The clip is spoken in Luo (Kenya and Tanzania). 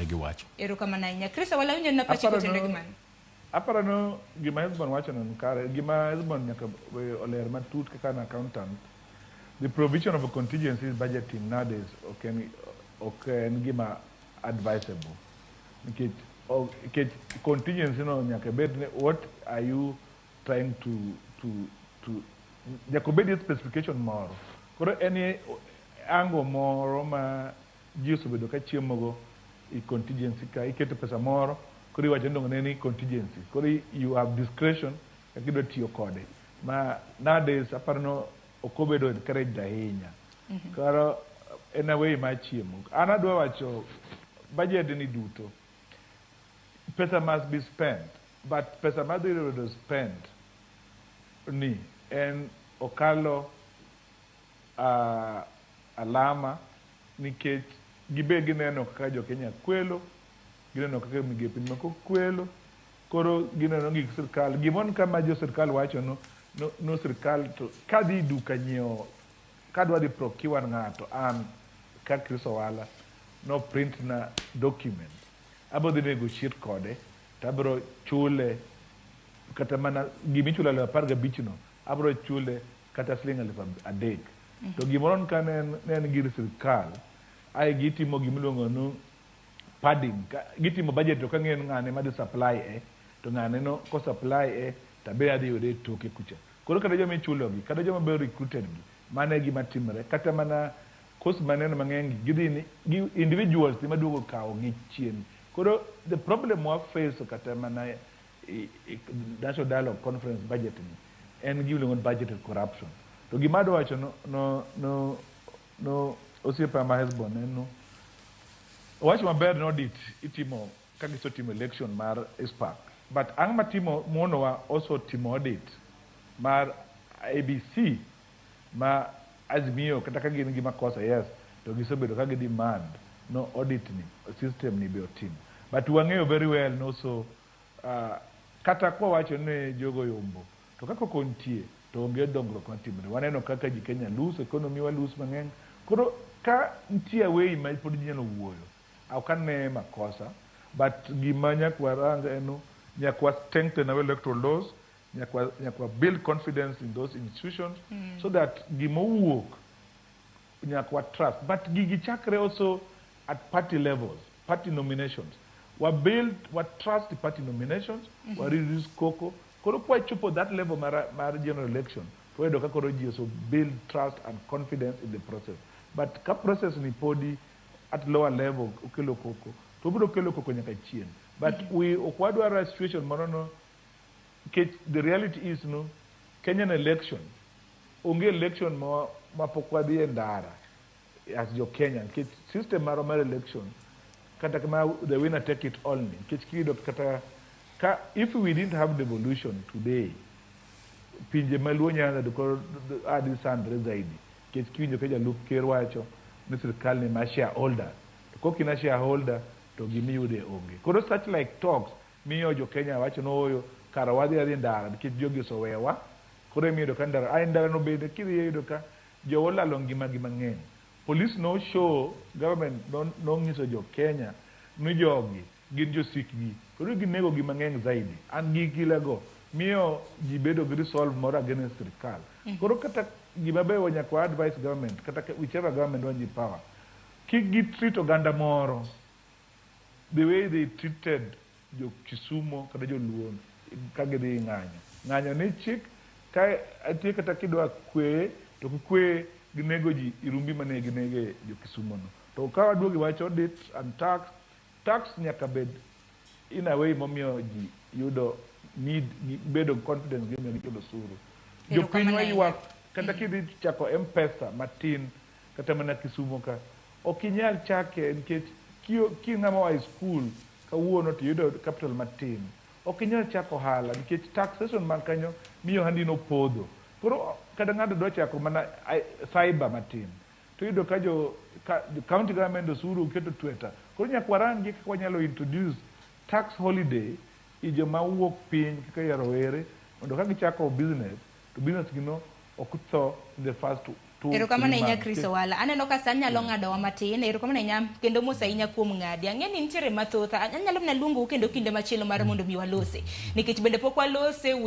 giwacho. Erokamano ahinya. Chris Awala, winjo na pachi Aparo kotenore no- gi mano. Aparo no gima Hesbon wacho no ni kare, gima Hesbon nyaka oler matut kaka an accountant. The provision of a contingency budgeting nowadays ok en gima advisable. Nikech contingency no nyaka bed ni what are you trying to nyaka obed gi specification moro. Koro en ango moro ma ji osebedo ka chiemogo i contingency ka iketo pesa moro, koro iwacho ni dong ne ni contingency, koro you have discretion kaka idwa tiyo kode. Ma nowadays aparo no ok obedo encouraged ahinya. Koro en a way mar chiemo. An adwa wacho budget ni duto pesa must be spent, but pesa madhi bedo spent ni en okalo alama, nikech gibe gineno kaka jo Kenya kwelo, gineno kaka migepe moko kwelo, koro gineno gik sirkal gimon kama jo sirkal wacho no sirkal to kadhi duka nyiewo, kadwa dhi procure ng'ato, an ka Chris Owala no print na document, abo dhi negotiate kode to abiro chule kata mana gimichulo 15,000 no, abiro chule kata siling 3,000. To gimoro ka ne en gir sirkal ae gitimo gimiluongo ni padding. Gitimo budget to kang'eyo ni ng'ane madhi supply e to ng'ane no ko supply e to abe adhi yude e toke kucha. Koro kata joma ichulo gi, kata joma be recruited gi, mano e gima timore. Kata mana cost maneno mang'eny gi gidhi ni gi individuals ema duogo kawo gi chien. Koro the problem wa face kata mana i National Dialogue Conference budget ni en gima iluongo ni budgeted corruption. To gima adwa wacho no osiepa ma Hesbon en no owacho maber ni audit itimo ka gisetimo election mar ICPAK, but ang' matimo monowa also timo audit mar IEBC ma Azimio, kata ka gin gi makosa, yes, to gisebedo ka gi demand no audit ni system ni be otim. But wang'eyo very well no so kata kwawacho ni jogo yombo to kaka ok nitie to onge dongruok matimore. Waneno kaka ji Kenya lose economy, wa lose mang'eny. Koro ka nitie way ma pod ji nyalo wuoyo, ok ane makosa, but gima nyaka warang en nyaka wa strengthen our electoral laws, nyaka wa build confidence in those institutions so that gima owuok nyaka wa trust. But gigi chakre also at party levels, party nominations. Wa build, wa trust the party nominations, wa reduce koko. Koro kwachopo that level mar general election, to wayudo ka koro ji also build trust and confidence in the process. But ka process ni podi at lower level okelo koko, to obiro kelo koko nyaka chieng'. But we ok wadwaro a situation moro no, nikech the reality is no Kenyan election, onge election ma pok wadhi e ndara as jo Kenya, nikech system marwa mar election kata kama the winner take it all ni, nikech kiyudo kata ka if we didn't have devolution today, pinje ma Luo Nyanza to koro adi sandre zaidi, nikech kiwinjo ka jalup ker wacho ni sirkal ni ma shareholder, to kok in a shareholder to gimiyude onge. Koro such like talks miyo jo Kenya wacho no oyo kara wadhi adhi ndara nikech jogi osewewa. Koro emiyudo ka ndara ai ndara no bende kidhi yudo ka jowa olalo ngimagi mang'eny. Police no show government nong'iso jo Kenya ni jogi gin josikgi, koro ginego gi mang'eny zaidi an gi gilago miyo ji bedo gi resolve moro against sirkal. Koro kata gima ber nyaka wa advise government, kata whichever government donjo e power, kik gi treat oganda moro the way they treated jo Kisumo kata joluo ka gidhi ng'anyo. Ng'anyo ni chik ka nitie, kata kidwa kweye to kweye ginego ji irumbi mane ginege jo Kisumo no. To ka waduogo wach audit and tax, tax nyaka bed in a way momiyo ji yudo need bedo confidence gimiyo gichulo osuru. Jopiny waywak kata kidhi chako M-Pesa matin kata mana Kisumo ka ok inyal chake, nikech ki ng'ama oa e school kawuono to iyudo capital matin, ok inyal chako ohala nikech taxation man kanyo miyo ohandi no podho. Koro kata ng'ato dwa chako mana cyber matin to iyudo ka jo county government osuru keto tweta. Koro nyaka warangi kaka wanyalo introduce tax holiday i joma wuok piny kaka rowere, mondo ka gichako business to business gi no ok tho in the first 2 Erokamano 3 ahinya months. Chris Owala. Aneno ka sa nyalo ng'adowa matin. Erokamano ahinya kendo mos ahinya kuom ng'adi. Ang'e ni nitiere mathoth. Anyalo mana luongou kendo kinde machielo mar mondo mi walose. Nikech bende pok walose.